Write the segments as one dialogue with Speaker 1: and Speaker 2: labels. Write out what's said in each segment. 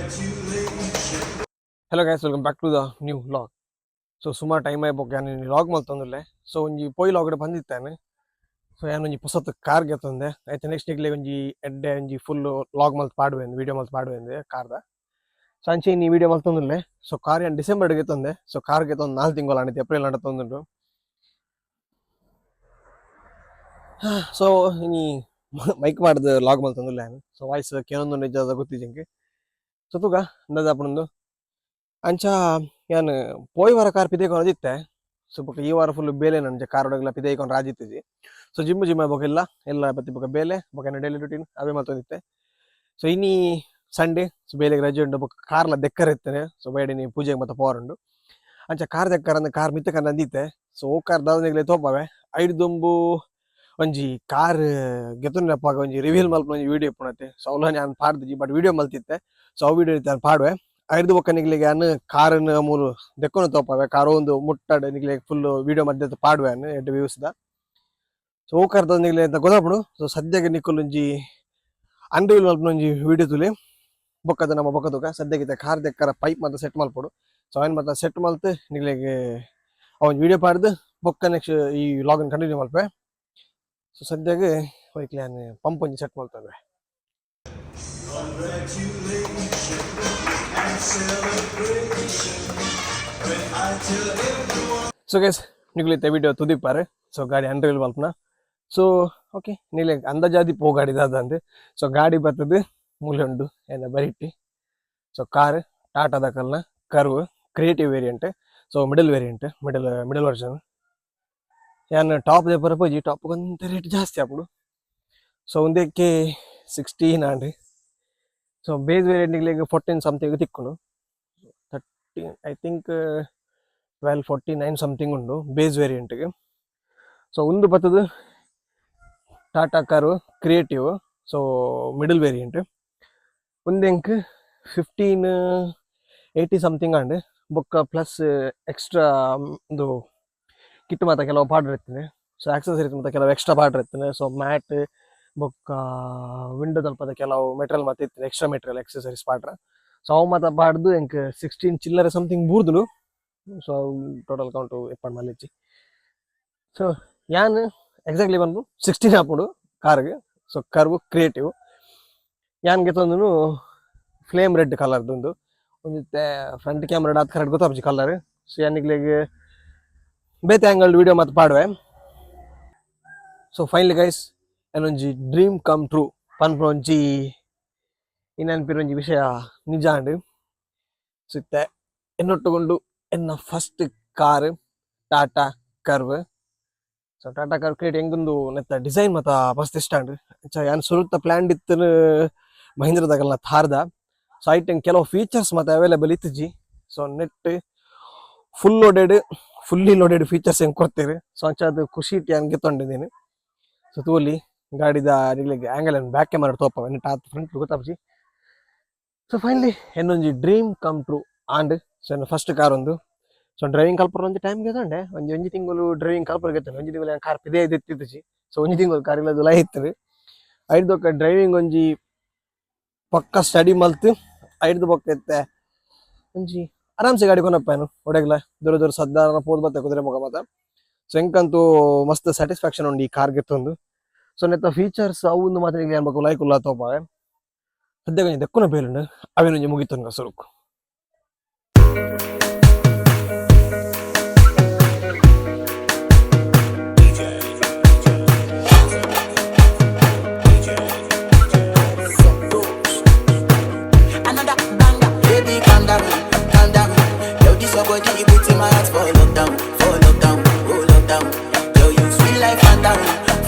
Speaker 1: Hello guys, welcome back to the new vlog. So ಸುಮಾರು time ಆಯ್ಬೊಕ್ಕ ಯಾನ್ vlog ಮಲ್ತೊಂದುಲ್ಲೆ. So ಒಂಜಿ ಪೋಯಿ ಲಾಗ್ಡ್ ಬಂದಿತ್ತಾನೆ. ಸೊ ಯಾನ್ ಒಂಜಿ ಪೊಸತ್ ಕಾರ್ ಗೆತ್ತೊಂದೆ. ಐತ ನೆಕ್ಸ್ಟ್ ನಿಕ್ಲೆ ಒಂಜಿ ಎಡ್ಡೆ ಒಂಜಿ ಫುಲ್ ವ್ಲಾಗ್ ಮಲ್ತ್ ಪಾಡುವೆ, ವಿಡಿಯೋ ಮಲ್ತ್ ಪಾಡುವೆ ಕಾರ್ದ. ಸೊ ಅಂಚೆ ಇನಿ ವಿಡಿಯೋ ಮಲ್ತೊಂದುಲ್ಲೆ. ಸೊ ಕಾರ್ ಯಾನ್ ಡಿಸೆಂಬರ್ ಗೆತ್ತೊಂದೆ. ಸೊ ಕಾರ್ ಗೆತ್ತೊಂದು 4 ತಿಂಗಳು ಆಂಡ್, ಏಪ್ರಿಲ್ ನಡತೊಂದುಂಡು. ಸೊ ಇನಿ ಮೈಕ್ ಪಾಡ್ದ್ ವ್ಲಾಗ್ ಮಲ್ತೊಂದುಲ್ಲೆ ಯಾನ್. ಸೊ ವಾಯ್ಸ್ ಕೇನೊಂದು ನಿಜ ಗೊತ್ತಿಜ್ಜಿ. ಸೊ ತೂಕ ಅಂದಾಜ್ ಆಪುಂಡು. ಅಂಚ ಯಾನ್ ಪೋಯಿ ವಾರ ಕಾರ್ ಪಿದೈ ಕೊನೊದಿತ್ತೆ. ಸೊ ಬೊಕ ಈ ವಾರ ಫುಲ್ ಬೇಲೆ ನಂಜ ಕಾರ್ ಒಡಗ್ಲ ಪಿದೈ ಕೊಂಡು ರಾಜಿತ್ತಿಜಿ. So gym gym ಬೊಕ ಇಲ್ಲ ಎಲ್ಲ ಬತ್ತಿ ಬೊಕ ಬೇಲೆ ಬೊಕ ಡೈಲಿ ರುಟೀನ್ ಅವೇ ಮಲ್ತೊಂದಿತ್ತೆ. ಸೊ ಇನಿ ಸಂಡೇ, ಸೊ ಬೇಲೆಗ್ ರಜೆ ಉಂಡು. ಬೊಕ ಕಾರ್ಲ ದೆಕ್ಕರೆ ಇತ್ತೇನೆ. ಸೊ ಬೈಡಿನಿ ಪೂಜೆಗೆ ಮತ್ತೆ ಪೋರುಂಡು. ಅಂಚ ಕಾರ್ ದೆಕ್ಕರ ಅಂದ್ ಕಾರ್ ಮಿತ್ತ ಕಂದಿತ್ತೆ. ಸೊ ಓ ಕಾರ್ ದಾದನಿಗ್ಲೆ ತೋಪವೆ. ಐಡ್ ದುಂಬು ಒಂಜಿ ಕಾರ್ ಗೆತೊನ್ನಪಾಗ ಒಂಜಿ ರಿವೀಲ್ ಮಲ್ಪುನ ಒಂಜಿ ವಿಡಿಯೋ ಇಪ್ಪುನತೆ. ಸೊ ಅವ್ಲ ಯಾನ್ ಪಾಡ್ದಿಜಿ, ಬಟ್ ವಿಡಿಯೋ ಮಲ್ತಿತ್ತೆ. ಸೊ ಅವು ವಿಡಿಯೋ ಯಾನ್ ಪಾಡುವೆ. ಐರ್ದು ಬೊಕ್ಕ ನಿಕ್ಲೆಗ್ ಯಾನ್ ಕಾರನ್ ಮೂಲು ದೆಕ್ಕೊನು ತೋಪವೆ. ಕಾರ್ ಒಂದು ಮುಟ್ಟಡ್ ನಿಕ್ಲೆಗ್ ಫುಲ್ ವಿಡಿಯೋ ಮಧ್ಯೆ ಪಾಡುವೆ ಯಾನ್ ಎಡ್ಡೆ ವ್ಯೂಸ್ ದ. ಸೊ ಓ ಕಾರ್ ನಿಕ್ಲೆ ಅಂತ ಗೊತ್ತಾಪುಂಡು. ಸೊ ಸದ್ಯಕ್ಕೆ ನಿಕುಲು ಒಂಜಿ ಅನ್ರಿವೀಲ್ ಮಲ್ಪುನ ಒಂಜಿ ವಿಡಿಯೋ ತೂಲೆ. ಬೊಕ್ಕದ ನಮ್ಮ ಬೊಕ್ಕ ತೂಕ. ಸದ್ಯಕ್ಕೆ ಕಾರ್ ದೆಕ್ಕರ ಪೈಪ್ ಮಾತ ಸೆಟ್ ಮಲ್ಪೊಡು. ಸೊ ಅವೆನ್ ಮಾತ ಸೆಟ್ ಮಲ್ತ್ ನಿಕ್ಲೆಗ್ ಅವೊಂಜಿ ವಿಡಿಯೋ ಪಾಡ್ದು ಬೊಕ್ಕ ನೆಕ್ಸ್ಟ್ ಈ ವ್ಲಾಗ್ ಕಂಟಿನ್ಯೂ ಮಲ್ಪೆ. ಸೊ ಸದ್ಯಕ್ಕೆ ಹೋಯ್ಕ್ಲೆ ಯಾನ್ ಪಂಪ್ ಒಂಜಿ set ಮಲ್ತೊಂದೆ.
Speaker 2: Congratulations and celebration when I tell everyone.
Speaker 1: So guys, ನಿಕುಲು ಇತ್ತೆ ವಿಡಿಯೋ ತುದಿಪ್ಪಾರೆ. ಸೊ ಗಾಡಿ ಅನ್ರಿವೀಲ್ ಮಲ್ಪುನ. ಸೊ ಓಕೆ, ನಿಲೆ ಅಂದಾಜಾದಿ ಪೋ ಗಾಡಿ ದಾದಂದ್. ಸೊ ಗಾಡಿ ಬರ್ತದೆ ಮೂಲೆ ಉಂಡು ಏನ ಬರಿಟ್ಟಿ. ಸೊ ಕಾರ್ ಟಾಟಾ ದಕಲ್ನ curve creative variant. So middle variant, middle middle version. ಯಾನ್ ಟಾಪ್ ದೆಪ್ಪರ ಪೋಜಿ, ಟಾಪ್ ಒಂತೆ ರೇಟ್ ಜಾಸ್ತಿ ಆಪುಂಡು. ಸೊ ಒಂದಕ್ಕೆ 16 and. So base variant ನಿಕ್ಲೆಗ್ 14 something ತಿಕ್ಕುಂಡು. 13, I think 1249 something ಉಂಡು ಬೇಸ್ ವೇರಿಯಂಟ್ಗೆ. ಸೊ ಒಂದು ಬರ್ತದೆ Tata curve creative, so middle variant. ಒಂದೆಂಕ್ 1580 something and. ಬೊಕ್ಕ ಪ್ಲಸ್ ಎಕ್ಸ್ಟ್ರಾ ಒಂದು ಕಿಟ್ ಮಾತ ಕೆಲವು ಪಾಡ್ರ್ ಇರ್ತದೆ. ಸೊ ಆಕ್ಸೆಸರೀಸ್ ಮಾತ ಕೆಲವು ಎಕ್ಸ್ಟ್ರಾ ಪಾಡ್ರ್ ಇರ್ತದೆ. ಸೊ ಮ್ಯಾಟ್ ಬೊಕ್ಕ ವಿಂಡೋ ತಲ್ಪದ ಕೆಲವು ಮೆಟೀರಿಯಲ್ ಮಾತ ಇರ್ತದೆ, extra material accessories ಪಾಡ್ರ. So ಅವು ಮಾತ ಪಾಡ್ದು ಎಂಕ್ 16 ಚಿಲ್ಲರೆ ಸಮಥಿಂಗ್ ಬೂರ್ದುಂಡು. So total count ಎಪ್ಪಡ್ ಮಲ್ಲಿಚ್ಚಿ. ಸೊ ಯಾನ್ ಎಕ್ಸಾಕ್ಟ್ಲಿ ಬಂದು 16 ಆಪುಂಡು ಕಾರ್ಗ್. So curve creative ಯಾನ್ ಗೆತೊಂದುನು ಫ್ಲೇಮ್ ರೆಡ್ ಕಲರ್ದೊಂದು. ಒಂಜಿ ಫ್ರಂಟ್ ಕ್ಯಾಮ್ರಾ ಆತ್ ಕರೆಕ್ಟ್ ಗೊತ್ತಾಪುಜಿ ಕಲರ್. ಸೊ ಯಾನ್ ನಿಕ್ಲೆಗ್ ಬೇತೆ ಆಂಗಲ್ ವಿಡಿಯೋ ಮಾತ ಪಾಡುವೆ. So finally guys, ಒಂಜಿ dream come true ಪನ್ಪುನ ಒಂಜಿ ಇನ್ನನ್ಪಿನ ಒಂಜಿ ವಿಷಯ ನಿಜ ಆಂಡ್. ಸೊ ಇತ್ತೆ ಎನ್ನೊಟ್ಟುಗೊಂಡು ಎನ್ನ first car Tata curve. So Tata curve creative ಎಂಕೊಂದು ನೆತ್ತ ಡಿಸೈನ್ ಮತ ಮಸ್ತ್ ಇಷ್ಟ ಆಂಡ್. ಅಂಚ ಯಾನ್ ಸುರುತ ಪ್ಲಾನ್ ಇತ್ತನು ಮಹೀಂದ್ರದಗಲ್ನ ಥಾರ್ದ. ಸೊ ಐಟ್ ಕೆಲವು ಫೀಚರ್ಸ್ ಮತ್ತೆ ಅವೈಲೇಬಲ್ ಇತ್ತಿಜಿ. ಸೊ ನೆಟ್ full loaded, fully loaded features ಹೆಂಗ್ ಕೊಡ್ತೀರಿ. ಸೊ ಅಂಚ ಅದು ಖುಷಿ ಇಟ್ಟು ಯಾನ್ ಗೆತ್ತೊಂಡಿದ್ದೀನಿ. ಸೊ ತೂಲಿ ಗಾಡಿದ ನಿಕ್ಲೆಗ್ angle back camera ತೋಪ ನೆಟ್ ಆತ್ ಫ್ರಂಟ್ ಗೊತ್ತಾಪುಜಿ. ಸೊ ಫೈನಲಿ ಎನ್ನೊಂಜಿ dream come true and. So ಎನ್ನ ಫಸ್ಟ್ ಕಾರ್ ಒಂದು. ಸೊ ಡ್ರೈವಿಂಗ್ ಕಲ್ಪರ ಒಂಜಿ ಟೈಮ್ ಗೆತೊಂಡೆ. ಒಂಜಿ ಒಂಜಿ ತಿಂಗಳು ಡ್ರೈವಿಂಗ್ ಕಲ್ಪರ ಗೆತ್ತೊಂಡೆ. ಒಂಜಿ ತಿಂಗಳು ಕಾರ್ ಪಿದೆ ಇತ್ತಿತ್ತಿಜಿ. ಸೊ ಒಂಜಿ ತಿಂಗಳು ಕಾರ್ ಇಲ್ಲ ಇತ್ತು. ಐಡ್ದೊಕ್ಕ ಡ್ರೈವಿಂಗ್ ಒಂಜಿ ಪಕ್ಕ ಸ್ಟಡಿ ಮಲ್ತ್ ಐಡ್ದು ಬೊಕ್ಕ ಇತ್ತೆ ಒಂಜಿ ಆರಾಮ್ಸೆ ಗಾಡಿ ಕೊನಪ್ಪಾನು ಒಡೆಗ್ಲ ದೂರ ದೂರ ಸದ್ದಾರ ಪೋದು ಬತ್ತೆ ಕುದುರೆ ಮುಖ ಮಾತ. ಸೊ ಎಂಕಂತೂ ಮಸ್ತ್ ಸ್ಯಾಟಿಸ್ಫ್ಯಾಕ್ಷನ್ ಉಂಡು ಈ ಕಾರ್ ಗೆತ್ತೊಂದು. ಸೊ ನೆತ್ತ ಫೀಚರ್ಸ್ ಅವು ಒಂದು ಮಾತ್ರ ಅನ್ಬೇಕು ಲೈಕ್ ಉಲ್ಲ ತೋಪಾವೆ. ಸದ್ಯ ಒಂಜಿ ದೆಕ್ಕುನ ಬೇಲುಂಡು, ಅವೇನೊಂಜಿ ಮುಗಿತೊಂದು ಸುರುಕು.
Speaker 3: Another banger, baby, calm down, calm down. Yo, this your body, it puts in my heart for lockdown, for lockdown, oh lockdown. Yo, you sweet life, phantom,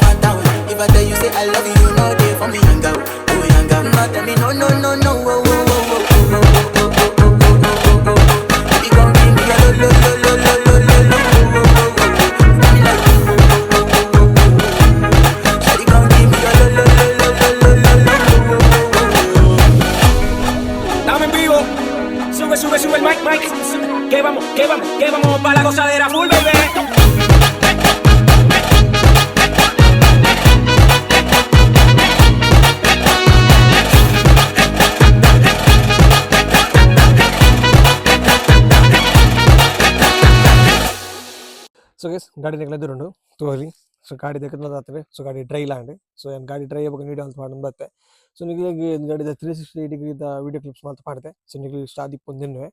Speaker 3: phantom. If I tell you say I love you, you know they for me, young girl, oh young girl. No, tell me no, no, no, no, oh, oh, oh, oh, oh, oh, oh, oh, oh, oh, oh, oh, oh. Baby, come give me your lo, lo, lo, lo, lo, lo, lo, lo, oh, oh, oh, oh, oh. Got me like, oh, oh, oh, oh, oh, oh, oh. Shawty, come give me your lo, lo, lo, lo, lo, lo, lo, lo, oh, oh, oh, oh, oh.
Speaker 4: Estamos en vivo. Sube, sube, sube el mic, mic. Que vamos, que vamos, que vamos pa' la gozadera full, baby.
Speaker 1: ಸೊ guys, ಗಾಡಿ ನೆಕ್ಲೆ ಎದುರುಂಡು ತೋರಿ. ಸೊ ಗಾಡಿ ದೆಕ್ಕದ, ಸೊ ಗಾಡಿ dry ಲಾಂಡ್. ಸೊ ಯಾನ್ ಗಾಡಿ ಡ್ರೈ ಬೊಕ ವೀಡಿಯೋ ಅಂತ ಪಾಡೊಂದು ಬತ್ತೆ. ಸೊ ನಿಕ್ಲೆಗ್ ಗಾಡಿದ 360 ಡಿಗ್ರಿದ ವೀಡಿಯೋ ಕ್ಲಿಪ್ಸ್ ಮಾತ ಪಾಡ್ದೆ. ಸೊ ನಿಕ್ಲೆಗ್ ಇಷ್ಟ ಆದಿಪ್ಪು ಎನ್ನುವೆ.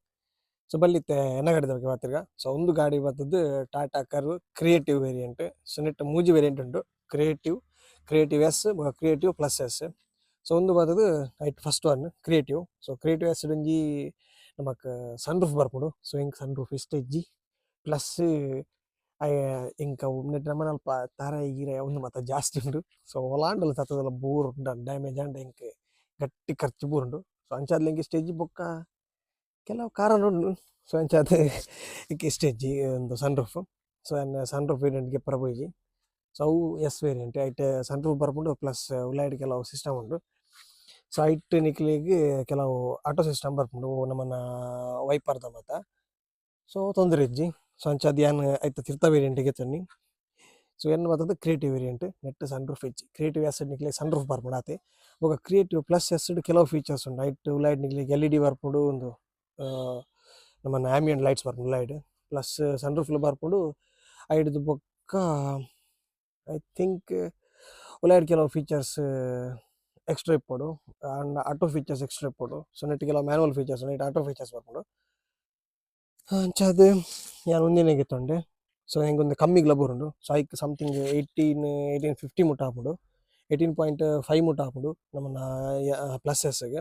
Speaker 1: ಸೊ ಬಲ್ಲಿತ್ತೆ ಎನ್ನ ಗಾಡಿದ ಬಗ್ಗೆ ಮಾತಿರ್ಗ. ಸೊ ಒಂದು ಗಾಡಿ ಬತ್ತದ್ದು ಟಾಟಾ ಕರ್ವ್ ಕ್ರಿಯೇಟಿವ್ ವೇರಿಯಂಟ್. ಸೊ ನೆಟ್ ಮೂಜಿ ವೇರಿಯಂಟ್ ಉಂಟು: ಕ್ರಿಯೇಟಿವ್, ಕ್ರಿಯೇಟಿವ್ ಎಸ್ ಬೊಕ ಕ್ರಿಯೇಟಿವ್ ಪ್ಲಸ್ ಎಸ್. ಸೊ ಒಂದು ಬತ್ತದು ಐಟ್ first one creative. So creative S ಒಂಜಿ ನಮಕ್ ಸನ್ ರೂಫ್ ಬರ್ಪುಂಡು. ಸೊ ಎಂಕ್ ಸನ್ ರೂಫ್ ಇಷ್ಟ ಇಜ್ಜಿ. ಪ್ಲಸ್ ಎಂಕ್ ಅವು ನೆಟ್ ನಮನಲ್ಪ ತಾರಾಯಿ ಗೀರಾಯಿ ಉಂದು ಮಾತ ಜಾಸ್ತಿ ಉಂಡು. ಸೊ ಒಲಾಂಡಲ ತತ್ತದಲ ಬೂರು ಡ್ಯಾಮೇಜ್ ಆಂಡ ಎಂಕ್ ಗಟ್ಟಿ ಖರ್ಚು ಬೂರುಂಡು. ಸೊ ಅಂಚಾದ್ಲ ಎಂಕ್ ಇಷ್ಟ ಇಜ್ಜಿ. ಬೊಕ್ಕ ಕೆಲವು ಕಾರಣ ಉಂಡು. ಸೊ ಅಂಚಾದ್ ಎಂಕ್ ಇಷ್ಟ ಇಜ್ಜಿ ಒಂದು ಸನ್ ರೂಫ್. ಸೊ ಯಾನ್ ಸನ್ ರೂಫ್ ವೇರಿಯಂಟ್ ಗೆಪ್ಪರ ಪೋಯಿಜಿ. ಸೊ ಅವು ಎಸ್ ವೇರಿಯಂಟ್, ಐಟ್ ಸನ್ ರೂಫ್ ಬರ್ಪುಂಡು, ಪ್ಲಸ್ ಉಲಾಯಿಡ್ ಕೆಲವು ಸಿಸ್ಟಮ್ ಉಂಡು. ಸೊ ಐಟ್ ನಿಕ್ಲೆಗ್ ಕೆಲವು ಆಟೋ ಸಿಸ್ಟಮ್ ಬರ್ಪುಂಡು, ನಮನ ವೈಪರ್ದ ಮಾತ. ಸೊ ತೊಂದರೆ ಇಜ್ಜಿ. ಸೊ ಅಂಚಾದ್ ಯಾನ್ ಐತ ತಿರ್ತ ವೇರಿಯಂಟ್ ಗೆತೊನ್ನಿ. ಸೊ ಎನ್ನ ಬತ್ತದು ಕ್ರಿಯೇಟಿವ್ ವೇರಿಯಂಟ್. ನೆಟ್ ಸನ್ ರೂಫ್ ಇಜ್ಜಿ. ಕ್ರಿಯೇಟಿವ್ ಎಸ್ ನಿಕ್ಲೆಗ್ ಸನ್ ರೂಫ್ ಬರ್ಪುಂಡು ಆತೆ. ಬೊಕ ಕ್ರಿಯೇಟಿವ್ ಪ್ಲಸ್ ಎಸ್ ಕೆಲವು ಫೀಚರ್ಸ್ ಉಂಡು. ಐಟ್ ಉಲಾಯಿಡ್ ನಿಕ್ಲೆಗ್ ಎಲ್ಇಡಿ ಬರ್ಪುಂಡು, ಉಂದು ನಮನ ಆಂಬಿಯಂಟ್ ಲೈಟ್ಸ್ ಬರ್ಪುಂಡು ಉಲಾಯಿಡ್, ಪ್ಲಸ್ ಸನ್ ರೂಫ್ಲ ಬರ್ಪುಂಡು. ಐಡ್ದ್ ಬೊಕ್ಕ I think ಉಲಾಯಿಡ್ ಕೆಲವು ಫೀಚರ್ಸ್ ಎಕ್ಸ್ಟ್ರಾ ಇಪ್ಪೊಡು ಅಂಡ್ ಆಟೋ ಫೀಚರ್ಸ್ ಎಕ್ಸ್ಟ್ರಾ ಇಪ್ಪೊಡು. ಸೊ ನೆಟ್ ಕೆಲವು ಮ್ಯಾನುವಲ್ ಫೀಚರ್ಸ್, ನೆಟ್ ಆಟೋ ಫೀಚರ್ಸ್ ಬರ್ಪುಂಡು. ಅಂಚಾದ್ ಯಾನ್ ಒಂದಿನ ಗೆತೊಂಡೆ. ಸೊ ಎಂಕ್ ಕಮ್ಮಿಗ್ಲ ಬರುಂಡು. ಸೊ ಐಕ್ ಸಮಥಿಂಗ್ 18, 18.50 ಮುಟ್ಟ ಆಪುಂಡು, 18.5 ಮುಟ್ಟ ಆಪುಂಡು ನಮನ ಪ್ಲಸ್ ಎಸ್ ಗ್.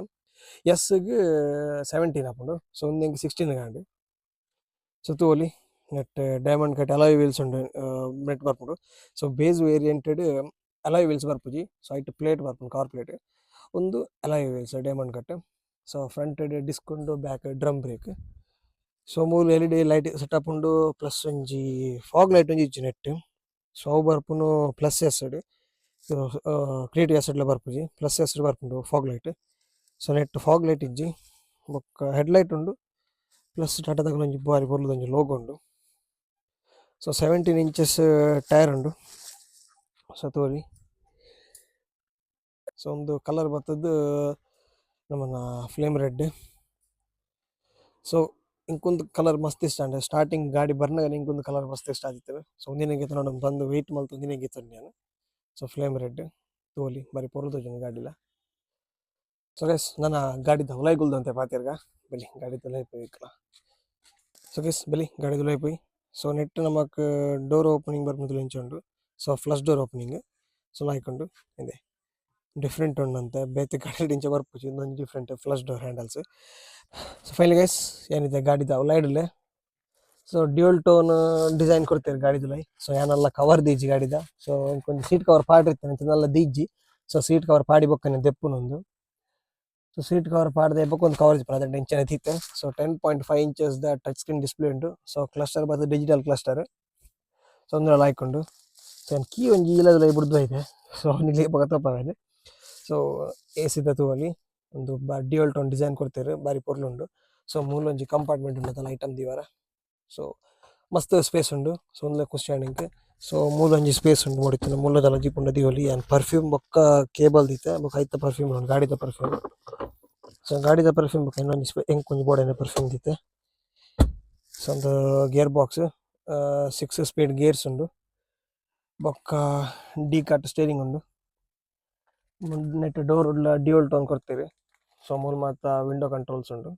Speaker 1: ಎಸ್ ಗ್ 17 ಆಪುಂಡು. ಸೊ ಉಂದು ಎಂಕ್ 16 ಆಂಡ್. ಸೊ ತೂವೊಲಿ, ನೆಟ್ ಡೈಮಂಡ್ ಕಟ್ ಅಲಾಯ್ ವೀಲ್ಸ್ ಉಂಡು, ನೆಟ್ ಬರ್ಪುಂಡು. ಸೊ ಬೇಸ್ ವೇರಿಯಂಟೆಡ್ ಅಲಾಯ್ ವೀಲ್ಸ್ ಬರ್ಪುಜಿ. ಸೊ ಐಟ್ ಪ್ಲೇಟ್ ಬರ್ಪುಂಡು, ಕವರ್ ಪ್ಲೇಟ್. ಉಂದು alloy wheels, diamond cut. So front disc ಉಂಡು, ಬ್ಯಾಕ್ ಡ್ರಮ್ ಬ್ರೇಕ್. ಸೊ ಮೂಲು ಎಲ್ಇಡಿ ಲೈಟ್ ಸೆಟಪ್ ಉಂಡು, ಪ್ಲಸ್ ಒಂಜಿ ಫಾಗ್ ಲೈಟ್ ಒಂಜಿ ಇಜ್ಜಿ ನೆಟ್. ಸೊ ಅವು ಬರ್ಪುನು ಪ್ಲಸ್ ಎಸ್ ಡ್. ಕ್ರಿಯೇಟಿವ್ ಎಸ್ ಡ್ಲ ಬರ್ಪುಜಿ, ಪ್ಲಸ್ ಎಸ್ ಡ್ ಬರ್ಪುಂಡು ಫಾಗ್ ಲೈಟ್. ಸೊ ನೆಟ್ ಫಾಗ್ ಲೈಟ್ ಇಜ್ಜಿ. ಬೊಕ್ಕ ಹೆಡ್ ಲೈಟ್ ಉಂಡು, ಪ್ಲಸ್ ಟಾಟಾದಕಲ್ನ ಒಂಜಿ ಬಾರಿ ಪೊರ್ಲುದ ಒಂಜಿ ಲೋಗೋ ಉಂಡು. ಸೊ 17 ಇಂಚಸ್ ಟೈರ್ ಉಂಡು. ಸೊ ತೂವೊಲಿ. ಸೊ ಉಂದು ಕಲರ್ ಬತ್ತುದು ನಮನ ಫ್ಲೇಮ್ ರೆಡ್. ಸೊ ಇಂಕೊಂದು ಕಲರ್ ಮಸ್ತ್ ಇಷ್ಟ ಆಂಡ್. ಸ್ಟಾರ್ಟಿಂಗ್ ಗಾಡಿ ಬರ್ನಗ ಇಂಕೊಂದು ಕಲರ್ ಮಸ್ತ್ ಇಷ್ಟ ಆದಿತ್ತುಂಡು. ಸೊ ಉಂದೆನ್ ಗೆತೊನೊಡು ಬಂದು ವೇಟ್ ಮಲ್ತ್ ಉಂದೆನೆ ಗೆತೊಂಡೆ ಯಾನ್. ಸೊ ಫ್ಲೇಮ್ ರೆಡ್ ತೂವೊಲಿ, ಬಾರಿ ಪೊರ್ಲು ತೋಜುಂಡು ಗಾಡಿಲ. ಸೊ ಗೈಸ್, ನನ ಗಾಡಿದ ಉಲಾಯಿ ಕುಲ್ದಂತೆ ಪಾತೆರ್ಗ. ಬಲಿ, ಗಾಡಿದ ಉಲಾಯಿ ಪೋಯಿ. ಸೊ ಗೈಸ್, ಬಲಿ ಗಾಡಿದ ಉಲಾಯಿ ಪೋಯಿ. ಸೊ ನೆಟ್ ನಮಕ್ ಡೋರ್ ಓಪನಿಂಗ್ ಬರ್ಪುಂಡು ಇಂಚ ಉಂಡು. ಸೊ flush door opening. So like ಉಂಡು. ಇಂದೆ ಡಿಫ್ರೆಂಟ್ ಉಂಡಂತೆ, ಬೇತೆ ಗಾಡಿ ಇಂಚ ಬರ್ಪುಜಿ, ಉಂದೊಂಜಿ different flush door handles. So finally guys, ಏನಿದೆ ಗಾಡಿದ ಉಲಾಯಿಡುಲ್ಲೆ. ಸೊ ಡ್ಯೂಯಲ್ ಟೋನ್ ಡಿಸೈನ್ ಕೊಡ್ತೇವೆ ಗಾಡಿದ ಉಲಾಯಿ. ಸೊ ಯಾನಲ್ಲ ಕವರ್ ದೀಜಿ ಗಾಡಿದ. ಸೊ ಒಂಜಿ ಸೀಟ್ ಕವರ್ ಪಾಡಿರ್ತಾನೆ ಅಂಚ ದೀಜಿ. ಸೊ ಸೀಟ್ ಕವರ್ ಪಾಡಿ ಬೊಕ್ಕನೆ ದೆಪ್ಪುನೊಂದು. ಸೊ ಸೀಟ್ ಕವರ್ ಪಾಡ್ದೆ ಬೊಕ ಒಂದು ಕವರ್ ಇಪ್ಪುಂಡು, ಇಂಚನೆ ದೀತೆ. ಸೊ 10.5 inches the touch screen display ಉಂಡು. ಸೊ ಕ್ಲಸ್ಟರ್ ಬತ್ತ್ ಡಿಜಿಟಲ್ ಕ್ಲಸ್ಟರ್. ಸೊ ಉಂದುಲ ಲಾಯ್ಕ್ ಉಂಡು. ಸೊ ಕೀ ಒಂಜಿ ಇಲ್ಲದ ಬುಡ್ದು ಐತೆ. ಸೊ ನಿಕ್ಲೆಗ್ ಬೊಕ ತೋಪಾವೆನ್. ಸೊ ಎಸಿದ ತೂವೊಲಿ, ಉಂದು ಡ್ಯೂಯಲ್ ಟೋನ್ ಡಿಸೈನ್ ಕೊರ್ತೆರ್, ಬಾರಿ ಪೊರ್ಲು ಉಂಡು. ಸೊ ಮೂಲೊಂಜಿ ಕಂಪಾರ್ಟ್ಮೆಂಟ್ ಉಂಡು ಐಟಮ್ ದೀವರ. ಸೊ ಮಸ್ತ್ ಸ್ಪೇಸ್ ಉಂಡು. ಸೊ ಉಂದುಲ ಖುಷಿ ಆಂಡ್ ಎಂಕ್. ಸೊ ಮೂಲೊಂಜಿ ಸ್ಪೇಸ್ ಉಂಡು ಬೋಡಿತ್ತುಂಡ ಮೂಲದಲ ದೀಪುಂಡ ದೀವೊಲಿ. ಯಾನ್ ಪರ್ಫ್ಯೂಮ್ ಬೊಕ್ಕ ಕೇಬಲ್ ದೀತೆ. ಬೊಕ್ಕ ಐತ ಪರ್ಫ್ಯೂಮ್ ಉಂಡು, ಗಾಡಿದ ಪರ್ಫ್ಯೂಮ್. ಸೊ ಗಾಡಿದ ಪರ್ಫ್ಯೂಮ್ ಬೊಕ್ಕ ಇನ್ನೊಂಜಿ ಎಂಕ್ ಒಂಜಿ ಬೋಡಾಯಿನ ಪರ್ಫ್ಯೂಮ್ ದೀತೆ. ಸೊ ಒಂದು ಗೇರ್ ಬಾಕ್ಸ್, 6 ಸ್ಪೀಡ್ ಗೇರ್ಸ್ ಉಂಡು. ಬೊಕ್ಕ ಡಿ ಕಟ್ ಸ್ಟೇರಿಂಗ್ ಉಂಡು. ನೆಟ್ ಡೋರ್ ಡ್ಯೂಯಲ್ ಟೋನ್ ಕೊರ್ತೆರ್. ಸೊ ಮೂಲು ಮಾತ ವಿಂಡೋ ಕಂಟ್ರೋಲ್ಸ್ ಉಂಡು.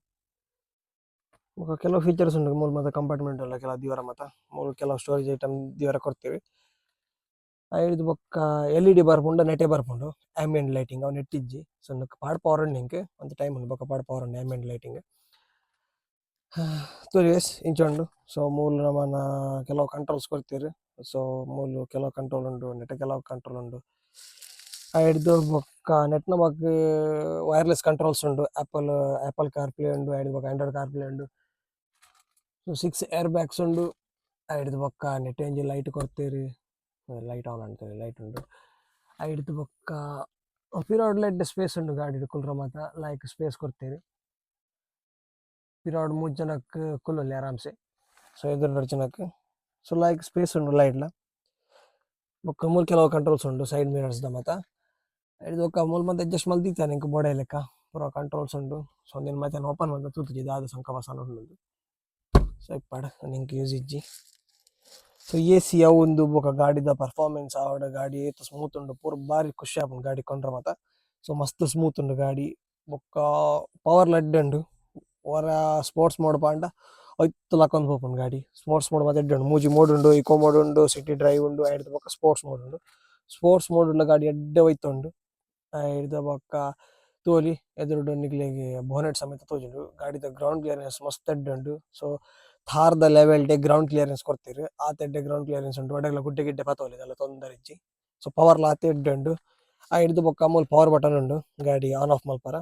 Speaker 1: ಬೊಕ ಕೆಲವು ಫೀಚರ್ಸ್ ಉಂಡು. ಮೂಲು ಮಾತ ಕಂಪಾರ್ಟ್ಮೆಂಟ್ ಉಲ್ಲ ಕೆಲವು ದೀವರ ಮಾತ. ಮೂಲು ಕೆಲವು ಸ್ಟೋರೇಜ್ ಐಟಮ್ ದೀವರ ಕೊರ್ತೆರ್. ಐಡ್ದ್ ಬೊಕ್ಕ ಎಲ್ಇಡಿ ಬರ್ಪುಂಡು, ನೆಟೆ ಬರ್ಪುಂಡು ಆಂಬಿಯಂಟ್ ಲೈಟಿಂಗ್. ಅವು ನೆಟ್ ಇಜ್ಜಿ. ಸೊ ಉಂದೆಕ್ ಪಾಡ್ ಪವರ್ ಉಂಡು ಎಂಕ್ ಒಂತೆ ಟೈಮ್ ಉಂಡು, ಬೊಕ ಪಾಡ್ ಪವರ್ ಉಂಡು ಆಂಬಿಯಂಟ್ ಲೈಟಿಂಗ್. ತೂಲೆ ಗೈಸ್, ಇಂಚ ಉಂಡು. ಸೊ ಮೂಲು ನಮನ ಕೆಲವು ಕಂಟ್ರೋಲ್ಸ್ ಕೊರ್ತೆರ್. ಸೊ ಮೂಲು ಕೆಲವು ಕಂಟ್ರೋಲ್ ಉಂಡು, ನೆಟೆ ಕೆಲವು ಕಂಟ್ರೋಲ್ ಉಂಡು. ಐಡ್ದ್ ಬೊಕ್ಕ ನೆಟ್ ನಮಕ್ ವೈರ್ಲೆಸ್ ಕಂಟ್ರೋಲ್ಸ್ ಉಂಡು. ಆಪಲ್ ಆಪಲ್ ಕಾರ್ ಪ್ಲೇ ಉಂಡು, ಐಡ್ದ್ ಬೊಕ್ಕ ಆಂಡ್ರಾಯ್ಡ್ ಕಾರ್ ಪ್ಲೇ ಉಂಡು. ಸೊ 6 ಏರ್ ಬ್ಯಾಗ್ಸ್ ಉಂಡು. ಐಡ್ದ್ ಬೊಕ್ಕ ನೆಟ್ ಒಂಜಿ ಲೈಟ್ ಕೊರ್ತೆರ್. ಲೈಟ್ ಆನ್ ಆಂಡ್, ಲೈಟ್ ಉಂಡು. ಐಡ್ದ್ ಬೊಕ್ಕ ಪಿರವುಡು ಲೈಟ್ ಸ್ಪೇಸ್ ಉಂಡು. ಗಾಡಿಡ್ ಕುಲ್ರ ಮಾತ ಲಾಯ್ಕ್ ಸ್ಪೇಸ್ ಕೊರ್ತೆರ್. ಪಿರವುಡು ಮೂಜಿ ಜನಕ್ ಕುಲ್ಲೊಲಿ ಆರಾಮ್ಸೆ. ಸೊ ಎದುರು ರಡ್ಡ್ ಜನಕ್. ಸೊ ಲಾಯ್ಕ್ ಸ್ಪೇಸ್ ಉಂಡು ಲೈಟ್ಲ. ಬೊಕ್ಕ ಮೂಲು ಕೆಲವು ಕಂಟ್ರೋಲ್ಸ್ ಉಂಡು, ಸೈಡ್ ಮಿರರ್ಸ್ ದ ಮಾತ. ಐಡ್ದ್ ಬೊಕ್ಕ ಮೂಲು ಮಾತ ಅಡ್ಜಸ್ಟ್ ಮಲ್ದಿತ್ತೇನೆ ಎಂಕ್ ಬೋಡಾಯಿಲೆಕ್ಕ ಪೂರ ಕಂಟ್ರೋಲ್ಸ್ ಉಂಡು. ಸೊ ಉಂದೆನ್ ಮಾತ ಓಪನ್ ಮಲ್ತ್ ತೂತುಜಿ, ದಾದ ಸಂಕ ಬಸನ ಉಂಡು. ಸೊ ಇಪ್ಪಡ್, ಎಂಕ್ ಯೂಸ್ ಇಜ್ಜಿ. So AC ಅವು ಒಂದು ಬೊಕ ಗಾಡಿದ ಪರ್ಫಾರ್ಮೆನ್ಸ್ ಆವಡ್, ಗಾಡಿ ಏತ್ ಸ್ಮೂತ್ ಉಂಡು ಪೂರ ಬಾರಿ ಖುಷಿ ಆಪುಂಡು ಗಾಡಿ ಕೊಂಡ್ರೆ ಮಾತ. ಸೊ ಮಸ್ತ್ ಸ್ಮೂತ್ ಉಂಡು ಗಾಡಿ ಬೊಕ್ಕ ಪವರ್ ಲಡ್ಡ್ ಉಂಡು. ಒರ ಸ್ಪೋರ್ಟ್ಸ್ ಮೋಡ್ ಪಾಂಡ ಐತ್ ಲಕ್ಕೊಂದು ಪೋಪುಂಡು ಗಾಡಿ. ಸ್ಪೋರ್ಟ್ಸ್ ಮೋಡ್ ಮಾತ ಎಡ್ಡೆ ಉಂಡು. ಮೂಜಿ ಮೋಡ್ ಉಂಡು: ಇಕೋ ಮೋಡ್ ಉಂಡು, ಸಿಟಿ ಡ್ರೈವ್ ಉಂಡು, ಐಡ್ದ್ ಬೊಕ್ಕ ಸ್ಪೋರ್ಟ್ಸ್ ಮೋಡ್ ಉಂಡು. ಸ್ಪೋರ್ಟ್ಸ್ ಮೋಡ್ ಉಳ್ಳ ಗಾಡಿ ಎಡ್ಡೆ ಹೋಯ್ತುಂಡು. ಐಡ್ದ್ ಬೊಕ್ಕ ತೂವೊಲಿ, ಎದುರುಡು ನಿಕ್ಲೆಗ್ ಬೋನೆಟ್ ಸಮೇತ ತೋಜುಂಡು. ಗಾಡಿದ ಗ್ರೌಂಡ್ ಕ್ಲಿಯರೆನ್ಸ್ ಮಸ್ತ್ ಎಡ್ಡೆ ಉಂಡು. ಸೊ ಥಾರ್ ದ ಲೆವೆಲ್ ಡೇ ಗ್ರೌಂಡ್ ಕ್ಲಿಯರೆನ್ಸ್ ಕೊರ್ತೆರ್. ಆತ್ ಎಡ್ಡೆ ಗ್ರೌಂಡ್ ಕ್ಲಿಯರೆನ್ಸ್ ಉಂಡು. ಒಡೆಗ್ಲ ಗುಡ್ಡೆ ಗಿಡ್ಡೆ ಪತೊಲಿ, ದಾಲ ತೊಂದರೆ ಇಜ್ಜಿ. ಸೊ ಪವರ್ ಲ ಆತೆ ಎಡ್ಡೆ ಉಂಡು. ಐಡ್ದ್ ಬೊಕ್ಕ ಮೂಲು ಪವರ್ ಬಟನ್ ಉಂಡು, ಗಾಡಿ ಆನ್ ಆಫ್ ಮಲ್ಪರ.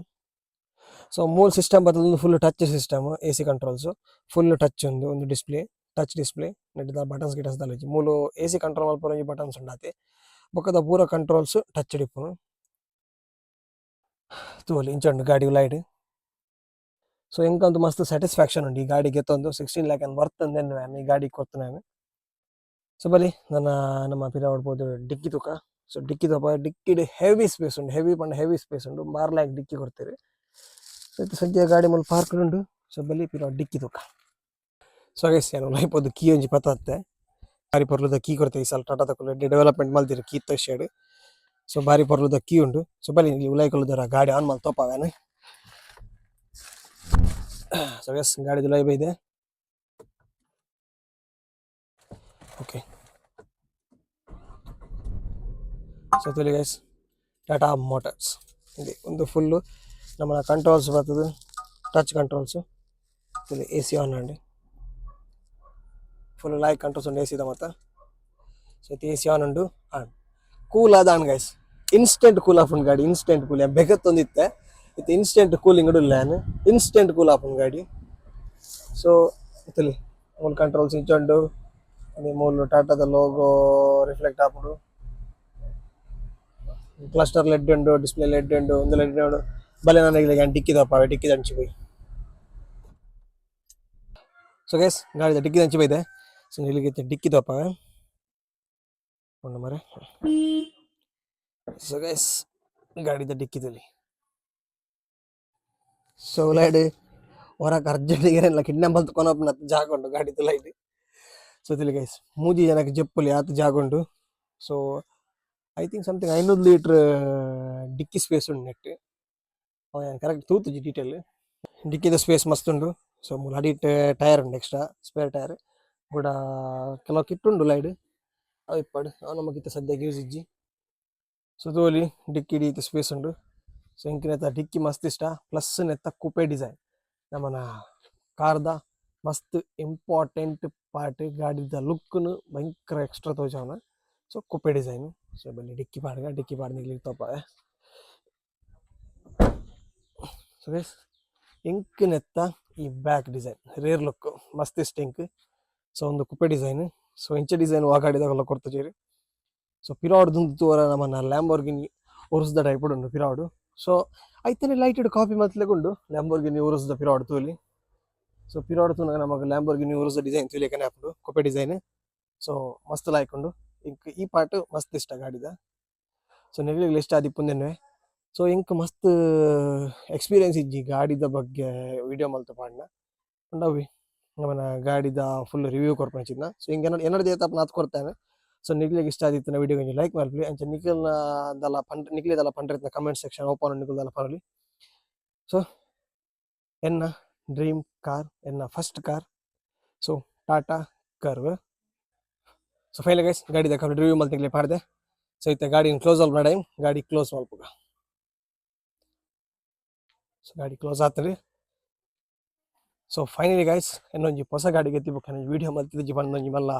Speaker 1: ಸೊ ಮೂಲು system ಬತ್ತುದು full touch system. AC controls full touch ಉಂದು. ಒಂದು display, touch display. ನೆಟ್ ದಾಲ ಬಟನ್ಸ್ ಗಿಟನ್ಸ್ ದಾಲ ಇಜ್ಜಿ. ಮೂಲು ಎಸಿ ಕಂಟ್ರೋಲ್ ಮಲ್ಪರ ಒಂಜಿ ಬಟನ್ಸ್ ಉಂಡು ಆತೆ. ಬೊಕ್ಕದ ಪೂರ ಕಂಟ್ರೋಲ್ಸ್ ಟಚ್ ಇಪ್ಪುನು. ತೂವೊಲಿ, ಇಂಚ ಉಂಡು ಗಾಡಿ ಉಲಾಯಿಡ್. ಸೊ ಎಂಕಂತು ಮಸ್ತ್ ಸ್ಯಾಟಿಸ್ಫ್ಯಾಕ್ಷನ್ ಉಂಡು ಈ ಗಾಡಿ ಗೆತ್ತೊಂದು. 16 ಲ್ಯಾಕ್ ವರ್ತ್ ಅಂದ್ ಈ ಗಾಡಿ ಕೊರ್ತುನಾನ್. ಸೊ ಬಲಿ ನನ್ನ ನಮ್ಮ ಪಿರವುಡು ಪೋದು ಡಿಕ್ಕಿ ತೂಕ. ಸೊ ಡಿಕ್ಕಿ ತೂಪ. ಡಿಕ್ಕಿಡ್ ಹೆವಿ ಸ್ಪೇಸ್ ಉಂಡು. ಹೆವಿ ಪಂಡ ಹೆವಿ ಸ್ಪೇಸ್ ಉಂಡು. ಬಾರ್ ಲಾಯ್ಕ್ ಡಿಕ್ಕಿ ಕೊರ್ತೆರ್. ಸೊ ಇತ್ತೆ ಸದ್ಯ ಗಾಡಿ ಮೂಲು ಪಾರ್ಕ್ ಉಂಡು. ಸೊ ಬಲಿ ಪಿರವುಡು ಡಿಕ್ಕಿ ತೂಕ. ಸೊ ಗೈಸ್, ಯಾನ್ ಉಲಾಯಿ ಪೋದು ಕೀ ಒಂಜಿ ಪತತ್ತೆ. ಬಾರಿ ಪೊರ್ಲುದ ಕೀ ಕೊರ್ತೆ. ಈ ಸಲ ಟಾಟಾದಕುಲು ಎಡ್ಡೆ ಡೆವಲಪ್ಮೆಂಟ್ ಮಲ್ದೆರ್ ಕೀತ ವಿಷಯಡ್. ಸೊ ಬಾರಿ ಪೊರ್ಲುದ ಕೀ ಉಂಡು. ಸೊ ಬಲಿ, ಉಲಾಯಿ ಕುಲ್ಲುದರ ಗಾಡಿ ಆನ್ ಮಲ್ತ್ ತೋಪಾವೆನ್. ಸೊ ಎಸ್, ಗಾಡಿ ಉಲಾಯಿ ಬೈದೆ. ಓಕೆ, ಸೊ ತೂಲೆ ಗೈಸ್, ಟಾಟಾ ಮೋಟಾರ್ಸ್ ಇದೆ ಒಂದು. ಫುಲ್ಲು ನಮ್ಮ ಕಂಟ್ರೋಲ್ಸ್ ಬರ್ತದೆ, ಟಚ್ ಕಂಟ್ರೋಲ್ಸ್. ತೂಲೆ, ಎಸಿ ಆನ್ ಅಂಡ್ ಫುಲ್ ಲಾಯ್ಕ್ ಕಂಟ್ರೋಲ್ಸ್ ಉಂಡು ಎಸಿದ ಮಾತ. So AC on ಉಂಡು, ಆನ್ ಕೂಲ್ ಆದ on guys. Instant cool ಆಪುಂಡು ಗಾಡಿ, ಇನ್ಸ್ಟೆಂಟ್ ಕೂಲ್. ಬೆಗತ್ತೊಂದಿತ್ತೆ, ಇತ್ತೆ ಇನ್ಸ್ಟೆಂಟ್ ಕೂಲಿಂಗ್ ಉಲ್ಲ. ಇನ್ಸ್ಟೆಂಟ್ ಕೂಲ್ ಆಪುಂಡು ಗಾಡಿ. ಸೊ ತೂಲೆ, ಮೂಲು ಕಂಟ್ರೋಲ್ಸ್ ಇಂಚ ಉಂಡು. ಮೂಲು ಟಾಟಾದ ಲೋಗೋ ರಿಫ್ಲೆಕ್ಟ್ ಆಪುಂಡು. ಕ್ಲಸ್ಟರ್ ಲೆಡ್ ಉಂಡು, ಡಿಸ್ಪ್ಲೇ ಲೆಡ್ ಉಂಡು, ಒಂದು ಲೆಡ್ ಉಂಡು. ಬಲೆ ನನಗೆ ಡಿಕ್ಕಿ ತೋಪಾವೆ, ಡಿಕ್ಕಿ ಅಂಚಿ ಪೋಯಿ. ಸೊ ಗೈಸ್, ಗಾಡಿದ ಡಿಕ್ಕಿ ಅಂಚಿ ಬೈದೆ. ಸೊ ಇಲ್ಲಿಗೆ ಡಿಕ್ಕಿ ತೋಪಾವೆ ಉಂಡು ಮರೆ. ಸೊ ಗೈಸ್, ಗಾಡಿದ ಡಿಕ್ಕಿದಲ್ಲಿ ಸೊ ಲೈಡ್ ಹೊರಕ್ಕೆ ಅರ್ಜೆಂಟ್ ಏನಿಲ್ಲ ಕಿಡ್ನಾಪ್ ಮಲ್ತ್ ಕೊನೊಪುನ ಜಾಗ ಉಂಡು ಗಾಡಿದ ಲೈಟ್. ಸೊ ತೂಲೆ ಗೈಸ್, ಮೂಜಿ ಜನಕ್ಕೆ ಜಪ್ಪುಲಿ, ಆತ್ ಜಾಗ ಉಂಡು. So I think something 500 litre dicky space ಉಂಡು ನೆಟ್. ಕರೆಕ್ಟ್ ತೂತುಜಿ ಡೀಟೇಲ್. ಡಿಕ್ಕಿದ ಸ್ಪೇಸ್ ಮಸ್ತ್ ಉಂಡು. ಸೊ ಮೂಲು ಅಡಿಟ್ ಟೈರ್ ಉಂಡು, extra spare tyre ಕೂಡ. ಕೆಲವು ಕಿಟ್ ಉಂಡು ಲೈಡ್, ಅವು ಇಪ್ಪಡ್, ಅವು ನಮಕ್ ಇತ್ತೆ ಸದ್ಯಕ್ಕೆ ಯೂಸ್ ಇಜ್ಜಿ. ಸೊ ತೂವೊಲಿ, ಡಿಕ್ಕಿ ಇಡೀ ಸ್ಪೇಸ್ ಉಂಡು. ಸೊ ಎಂಕ್ ನೆತ್ತ ಡಿಕ್ಕಿ ಮಸ್ತ್ ಇಷ್ಟ. ಪ್ಲಸ್ ನೆತ್ತ ಕುಪೆ ಡಿಸೈನ್ ನಮನ ಕಾರ್ದ ಮಸ್ತ್ ಇಂಪಾರ್ಟೆಂಟ್ ಪಾರ್ಟ್. ಗಾಡಿದ ಲುಕ್ನು ಭಯಂಕರ ಎಕ್ಸ್ಟ್ರಾ ತೋಜಾವುನ. ಸೊ ಕುಪೆ ಡಿಸೈನ್. ಸೊ ಬಲ್ಲಿ ಡಿಕ್ಕಿ ಪಾಡ್ಗ. ಡಿಕ್ಕಿ ಪಾಡ್ದ್ ನಿಕ್ಲೆಗ್ ತೋಪಾವೆ. ಸೊ ಗೈಸ್, ಎಂಕ್ ನೆತ್ತ ಈ back design, rare look ಮಸ್ತ್ ಇಷ್ಟ ಎಂಕ್. ಸೊ ಒಂದು ಕುಪೆ ಡಿಸೈನ್. ಸೊ ಇಂಚ ಡಿಸೈನ್ ವಾ ಗಾಡಿದಾಗಲ ಕೊರ್ತುಜೆರ್. ಸೊ ಪಿರಾವುಡು ತೂವರ ನಮನ ಲ್ಯಾಂಬೋರ್ಗಿನಿ ಉರುಸ್ದ ಟೈಪ್ ಉಂಡು ಪಿರಾವುಡು. ಸೊ ಐತನೆ ಲೈಟೆಡ್ ಕಾಪಿ ಮಲ್ತ್ಲೆಕ ಉಂಡು ಲ್ಯಾಂಬೋರ್ಗಿನಿ ಉರುಸ್ದ ಪಿರಾವುಡು ತೂಲಿ. ಸೊ ಪಿರಾವುಡು ತೂನಗ ನಮಕ್ ಲ್ಯಾಂಬೋರ್ಗಿನಿ ಉರುಸ್ದ ಡಿಸೈನ್ ತೂಲೆಕನೆ ಆಪುಂಡು, ಕುಪೆ ಡಿಸೈನ್. ಸೊ ಮಸ್ತ್ ಲಾಯ್ಕ್ ಉಂಡು. ಎಂಕ್ ಈ ಪಾರ್ಟ್ ಮಸ್ತ್ ಇಷ್ಟ ಗಾಡಿದ. ಸೊ ನಿಕ್ಲೆಗ್ಲ ಇಷ್ಟ ಆದಿಪ್ಪುಂದೆನ್ನುವೆ. ಸೊ ಎಂಕ್ ಮಸ್ತ್ ಎಕ್ಸ್ಪೀರಿಯನ್ಸ್ ಇಜ್ಜಿ ಗಾಡಿದ ಬಗ್ಗೆ ವಿಡಿಯೋ ಮಲ್ತ್ ಪಾಡ್ನ. ಪಂಡ ಅವ್ವೆ ನಮನ ಗಾಡಿದ ಫುಲ್ ರಿವ್ಯೂ ಕೊರ್ಪುನಂಚಿನ. ಸೊ ಎಂಕ್ ಎನ್ನಡ ಎನ್ನಡ ಏತ್ ಆತ್ ಕೊರ್ತೇನೆ. ಸೊ ನಿಕ್ಲೆಗ್ ಇಷ್ಟ ಆದಿತ್ತಿನ ವಿಡಿಯೋ ಒಂಜಿ ಲೈಕ್ ಮಲ್ಪುಲೆ. ಅಂಚ ನಿಕಲ್ನ ದಾಲ ಪಂಡ್ ನಿಕ್ಲೆ ದಾಲ ಪಂಡ್ರೆ comment section open, ನಿಕುಲು ದಾಲ ಪನೊಲಿ. ಸೊ ಎನ್ನ ಡ್ರೀಮ್ ಕಾರ್, ಎನ್ನ first car, so Tata curve. So final guys, ಗಾಡಿದ complete review ಮಲ್ತ್ ನಿಕ್ಲೆ ಪಾಡ್ದೆ. ಸೊ ಇತ್ತೆ ಗಾಡಿನ್ ಕ್ಲೋಸ್ ಮಲ್ಪುನ ಟೈಮ್. ಗಾಡಿ ಕ್ಲೋಸ್ ಮಲ್ಪುಗ. ಸೊ ಗಾಡಿ ಕ್ಲೋಸ್ ಆತ್ಂಡ್. So finally guys, ಎನ್ನೊಂಜಿ ಪೊಸ ಗಾಡಿ ಗೆತ್ತಿ ಬೊಕ್ಕ ವಿಡಿಯೋ ಮಲ್ತಿದ್ಜಿ ಪಂದ್ ಮಲ್ಲ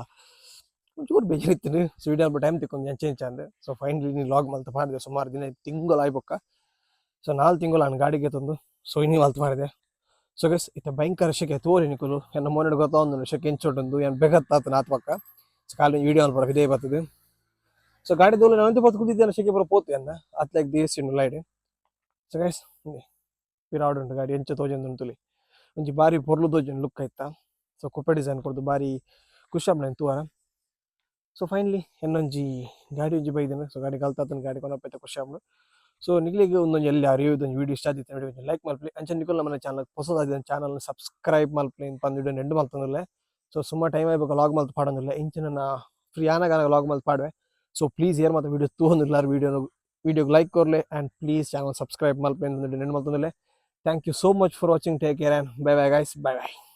Speaker 1: ಒಂಚೂರು ಬೇಜಾರ್ ಇತ್ತ್ಂಡ್. ಸೊ ವಿಡಿಯೋ ಮಲ್ಪ ಟೈಮ್ ತಿಕ್ಕೊಂದು ಎಂಚ ಎಂಚ ಅಂದ್. ಸೊ ಫೈನಲಿ ಇನಿ ವ್ಲಾಗ್ ಮಲ್ತ್ ಪಾಡ್ದೆ, ಸುಮಾರು ದಿನ ತಿಂಗಳು ಆಯ್ ಬೊಕ್ಕ. ಸೊ 4 ತಿಂಗಳು ಆಂಡ್ ಗಾಡಿ ಗೆತ್ತೊಂದು. ಸೊ ಇನಿ ಮಲ್ತ್ ಪಾಡ್ದೆ. ಸೊ ಗೈಸ್, ಇತ್ತೆ ಭಯಂಕರ ಶೆಕೆ. ತೋರಿ ನಿಕುಲು, ಎನ್ನ ಮೋನೆಡ್ ಗೊತ್ತಾವೊಂದುಂಡು ಶೆಕೆ ಎಂಚ ಉಂಡು. ಯಾನ್ ಬೆಗತ್ತಾತನ ಆತ್ ಪಕ್ಕ. ಸೊ ಕಾಲಿ ವಿಡಿಯೋ ಮಲ್ಪಡ ಪಿದಯಿ ಬತ್ತುದು. ಸೊ ಗಾಡಿ ದೋಲ ಒಂತೆ ಪೊರ್ತು ಕುಲ್ದಿತ್ತಿನ ಶೆಕೆ ಪೂರ ಪೋತು ಎನ್ನ ಅತ್ like AC ಉಂಡು light. So guys, ಪಿರಾವುಡು ಉಂಡು ಗಾಡಿ, ಎಂಚ ತೋಜೊಂದುಂಡು ತೂಲೆ. ಒಂಜಿ ಬಾರಿ ಪೊರ್ಲು ತೋಜುಂಡು ಲುಕ್ ಐತ. ಸೊ ಕುಪೆ ಡಿಸೈನ್ ಕೊರ್ದು ಬಾರಿ ಖುಷಿ ಆಪುಂಡು ತೂವರ. ಸೊ ಫೈನಲಿ ಎನ್ನೊಂಜಿ ಗಾಡಿ ಒಂಜಿ ಬೈದಿನ. ಸೊ ಗಾಡಿ ಕಲ್ತಾತನ, ಗಾಡಿ ಕೊನಪೈತೆ, ಖುಷಿ ಆಪುಂಡು. ಸೊ ನಿಕ್ಲೆಗ್ ಉಂದೊಂಜಿ ಎಲ್ಯ ರಿವ್ಯೂ ಒಂಜಿ ವಿಡಿಯೋ ಇಷ್ಟ ಆದಿತ್ತೆ, ವಿಡಿಯೋ ಲೈಕ್ ಮಲ್ಪುಲೆ. ಅಂಚ ನಿಕುಲು ನಮ್ಮನ ಚಾನಲ್ ಪೊಸದಾದ ಚಾನಲ್ ಸಬ್ಸ್ಕ್ರೈಬ್ ಮಲ್ಪುಲೆ ಪಂದ್ ವಿಡಿಯೋ ಎಂಡ್ ಮಲ್ತೊಂದುಲ್ಲೆ. ಸೊ ಸುಮಾರು ಟೈಮ್ ಆಯ್ಬೇಕು ವ್ಲಾಗ್ ಮಲ್ತ್ ಪಾಡೊಂದಿಲ್ಲ. ಇಂಚಿನ ಫ್ರೀ ಆನಾಗ ವ್ಲಾಗ್ ಮಲ್ತ್ ಪಾಡುವೆ. ಸೊ ಪ್ಲೀಸ್, ಏರ್ ಮಾತ ವೀಡಿಯೋ ತೂವೊಂದುಲ್ಲಾರ್, ವೀಡಿಯೋಗೆ ಲೈಕ್ ಕೊರ್ಲೆ ಆ್ಯಂಡ್ ಪ್ಲೀಸ್ ಚಾನಲ್ ಸಬ್ಸ್ಕ್ರೈಬ್ ಮಲ್ಪೆ ನೆನ್ ಮಲ್ತೊಂದುಲ್ಲೆ. Thank you so much for watching. Take care and bye bye, guys. Bye bye.